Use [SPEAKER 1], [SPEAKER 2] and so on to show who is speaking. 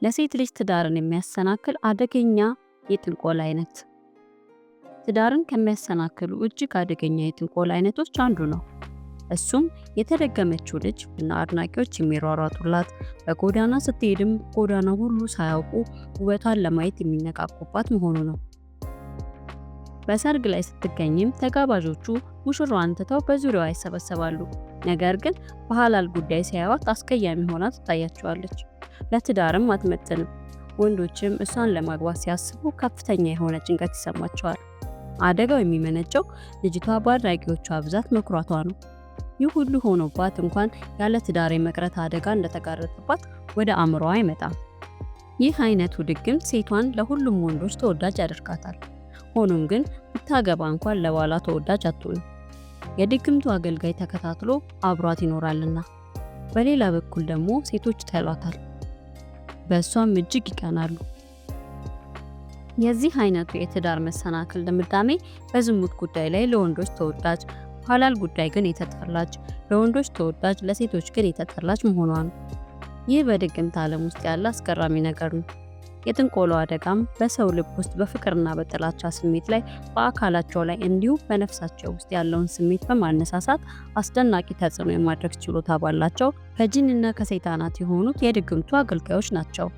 [SPEAKER 1] ለሴት ልጅ ትዳርን የሚያሰናክል አደገኛ የጥንቆላ አይነት። ትዳርን ከሚያሰናክሉ እጅግ አደገኛ የጥንቆላ አይነቶች አንዱ ነው። እሱም የተደገመችው ልጅ እና አድናቂዎች የሚሯሯጡላት፣ በጎዳና ስትሄድም ጎዳና ሁሉ ሳያውቁ ውበቷን ለማየት የሚነቃቁባት መሆኑ ነው። በሰርግ ላይ ስትገኝም ተጋባዦቹ ሙሽራዋን ትተው በዙሪያዋ ይሰበሰባሉ። ነገር ግን በሐላል ጉዳይ ሲያዩዋት አስቀያሚ ሆና ትታያቸዋለች። ለትዳርም አትመጥንም። ወንዶችም እሷን ለማግባት ሲያስቡ ከፍተኛ የሆነ ጭንቀት ይሰማቸዋል። አደጋው የሚመነጨው ልጅቷ በአድናቂዎቿ ብዛት መኩራቷ ነው። ይህ ሁሉ ሆኖባት እንኳን ያለ ትዳር የመቅረት አደጋ እንደተጋረጠባት ወደ አእምሮዋ አይመጣም። ይህ አይነቱ ድግምት ሴቷን ለሁሉም ወንዶች ተወዳጅ ያደርጋታል። ሆኖም ግን ብታገባ እንኳን ለባሏ ተወዳጅ አትሆንም። የድግምቱ አገልጋይ ተከታትሎ አብሯት ይኖራልና። በሌላ በኩል ደግሞ ሴቶች ይጠሏታል፣ በእሷም እጅግ ይቀናሉ። የዚህ አይነቱ የትዳር መሰናክል ድምዳሜ በዝሙት ጉዳይ ላይ ለወንዶች ተወዳጅ፣ በሐላል ጉዳይ ግን የተጠላች፣ ለወንዶች ተወዳጅ፣ ለሴቶች ግን የተጠላች መሆኗ ነው። ይህ በድግምት ዓለም ውስጥ ያለ አስገራሚ ነገር ነው። የጥንቆላው አደጋም በሰው ልብ ውስጥ በፍቅርና በጥላቻ ስሜት ላይ፣ በአካላቸው ላይ እንዲሁም በነፍሳቸው ውስጥ ያለውን ስሜት በማነሳሳት አስደናቂ ተጽዕኖ የማድረግ ችሎታ ባላቸው ከጂንና ከሰይጣናት የሆኑት የድግምቱ አገልጋዮች ናቸው።